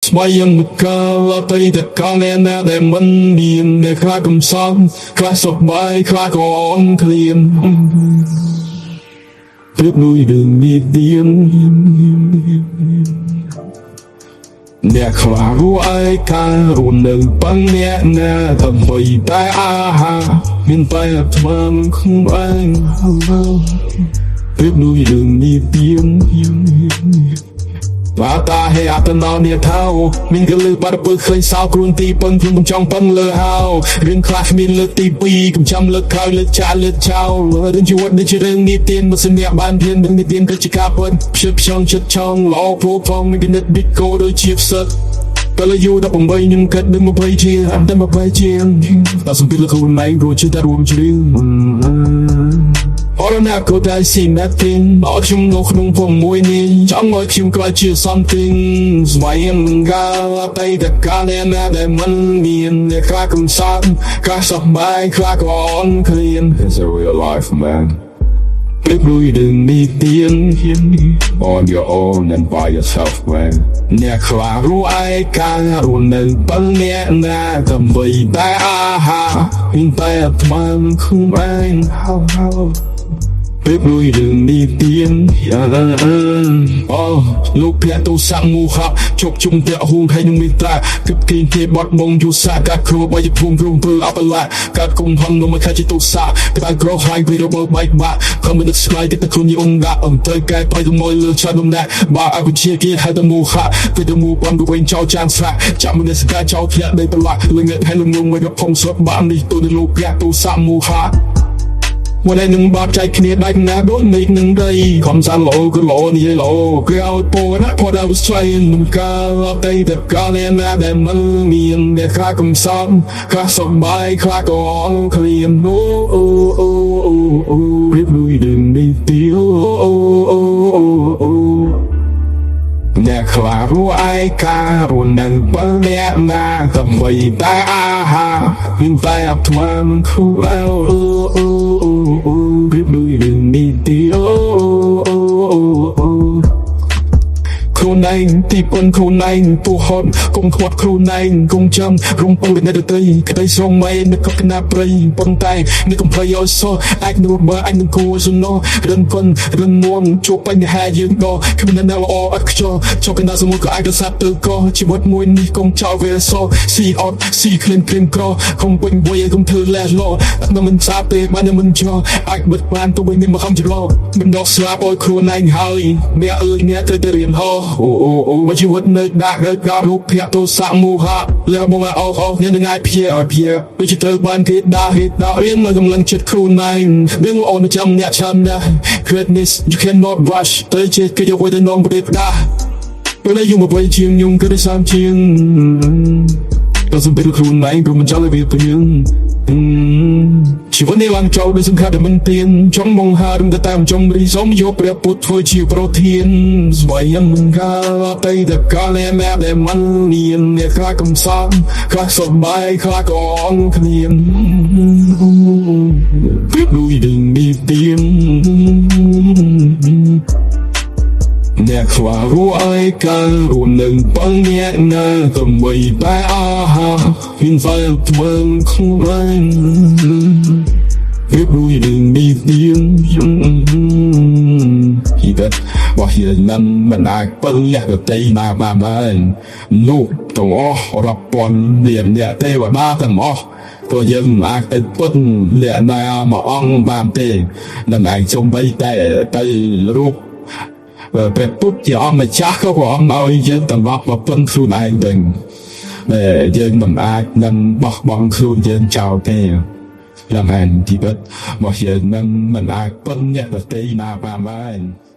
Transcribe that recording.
ស្វ័យកាលអតីតកាលអ្នកណាដែលមិនមានអ្នកខ្លះកំសត់ខ្លះសុខបាយខ្លះក៏អន់ឃ្លានប្រៀបដូចរឿងនិទានអ្នកខ្លះរស់ឯការរស់នៅប៉ុនអ្នកណាដើម្បីតែអាហារមានតែអាត្មាខ្លួនឯងប្រៀបដូចរឿងនិទាន បាតាហេអតណោនេថោមានកលឺបាត់ពើឃើញសោគ្រួនទីពឹងខ្ញុំចង់ពឹងលើហៅរឿងខ្លះគ្មានលើកទី2កុំចាំលើកក្រោយលើកចាលើកចោលរឿងជីវិតនេះជារឿងនិទានមិនសម្រាប់បានរៀនរឿងនិទានគឺជាការពិតព្យាផ្ចង់ចិត្តចង់ល្អព្រោះផងមានគណិតប៊ីកូដូចជាផ្សិតពេលអាយុ18ខ្ញុំគិតនឹង20ជាងតែ20ជាងតែសំពីលខ្លួនឯងព្រោះជឿតែរួមជ្រៀង អរណាក៏តែ see nothing អត់ខ្ញុំនៅក្នុងភពមួយនេះចង់ឲ្យខ្ញុំក្លាយជា something ស្វែងកាលអតីតកាលអ្នកណាដែលមិនមានអ្នកខ្លះកំសត់ខ្លះសប្បាយខ្លះក៏អន់ឃ្លាន It's a real life, man. ប្រៀបដូចរឿងនិទាន On your own and by yourself, man. អ្នកខ្លះរស់ឯការរស់នៅប៉ុនអ្នកណាដើម្បីតែអាហារមានតែអាត្មាខ្លួនឯងហៅហៅប្រៀបដូចរឿងនិទានអូលោកភៈទោសៈមោហៈជប់ជុំតៈហួងហើយនឹងមេត្តាគឹបគីទេបត់មងយុសាកាគ្រូបាយភូមិគ្រូធ្វើអបលាកាត់គុំហំនំខាជាទោសៈក្បាលក្រខ្លាញ់ពីរបបបែកបាក់ខំមិនស្លាយទៅខ្លួនយងកាអំទៅកែប្រៃទៅមួយលើឆាត់នំណាបាអវិជ្ជាគេហៅទៅមោហៈទៅទៅមូបំទៅវិញចោលចានស្រាក់ចាំមិនស្កាចោលធ្លាក់ដីប្រឡាក់លងហើយលងងមួយរផងស្រុកបាននេះទៅលោកភៈទោសៈមោហៈ วันนี้หนึ่งบาปใจเคลียร์ได้นะโดนอีกหนึ่งได้คำสั่งโลก็โลนี่โลก็เอาโปนะพอดาวสไลน์นุ่มกาลได้แต่กาเลียนนะแต่มันมีแต่ค่าคำสั่งค่าสบายค่าก็เคลียร์โอ้โอ้โอ้โอ้โอ้รีบลุยดึงได้เดียวโอ้โอ้โอ้โอ้ អ្នកខ្លះរស់ឯការស់នៅប៉ុនអ្នកណាដើម្បីតែអាហារមានតែអាត្មាខ្លួនអូអូអូអូប្រៀបដូចរឿងនិទានអូអូអូអូ ខ្លួនឯងទីពឹងខ្លួនឯងពោះហត់កុំខ្វាត់ខ្លួនឯងកុំចាំរំពឹងអ្នកដទៃក្តីស្រមៃនៅកកណាព្រៃប៉ុន្តែនេះកុំភ័យឲ្យសោះអាចនឹងបើអាចនឹងគួរសំណោះរឹងប៉ុនរឹងមួមជួបបញ្ហាយើងក៏គ្មានអ្នកល្អអត់ខ្ចោចុះកណ្ដាលសមុទ្រក៏អាចរសាត់ទៅក៏ជីវិតមួយនេះកុំចោលវាសោះស៊ីអត់ស៊ីក្លៀនក្លៀនក្រកុំពេញវ័យកុំធ្វើលែឡនៅមិនសាទេបានមិនចោអាចបិទបានទៅវិញមានមកខំច្រឡមិនដោះស្លាប់ឲ្យខ្លួនឯងហើយអ្នកអើយអ្នកត្រូវតែរៀនហោអូអូអូមកជីវិតនៅដាក់រើការរូបភៈទោសៈមោហៈលើមកអោអោអ្នកនឹងអាចភៀឲ្យភៀដូចជាត្រូវបានគេដាក់គេដាក់រៀនមកកម្លាំងចិត្តខ្លួនឯងរឿងល្អនៅចាំអ្នកចាំណា Greatness you cannot rush ទៅជាគេយកໄວទៅនងប្រេផ្ដាពេលយូរមកវិញជាងខ្ញុំគឺសាមជាងក៏សំពីខ្លួនឯងព្រោះមិនចង់ឲ្យវាព្រៀងជីវិតនេះឡើងចូលដោយសង្ឃឹមតែមិនទៀនចង់មកហារឹងទៅតាមចង់រីសុំយកព្រះពុទ្ធធ្វើជាប្រធានស្វ័យមិនកាលអតីតកាលែដែលមិនមានអ្នកខ្លះកំសត់ខ្លះសប្បាយខ្លះក៏អន់ឃ្លានប្រៀបដូចរឿងនិទាន អ្នកខ្លះរស់ឯការរស់នៅប៉ុនអ្នកណាដើម្បីតែអាហារមានតែធ្វើខ្លួនឯងប្រៀបដូចរឿងនិទានជីវិតរបស់យើងនឹងមិនអាចពឹងអ្នកដទៃណាបានឡើយនោះទាំងអស់រាប់ពាន់លានអ្នកទេវតាទាំងអស់ព្រោះយើងមិនអាចទៅពឹងអ្នកណាមួយអង្គបានទេនឹងឯងសំបីតែទៅរូប ព្រះពុទ្ធជាអង្គម្ចាស់ក៏ព្រះអង្គឲ្យយើងត្រឡប់មកពឹងខ្លួនឯងវិញដែលយើងមិនអាចនឹងបោះបង់ខ្លួនយើងចោលទេយ៉ាងហ្នឹងជីវិតរបស់យើងនឹងមិនអាចពឹងអ្នកដទៃណាបានឡើយ។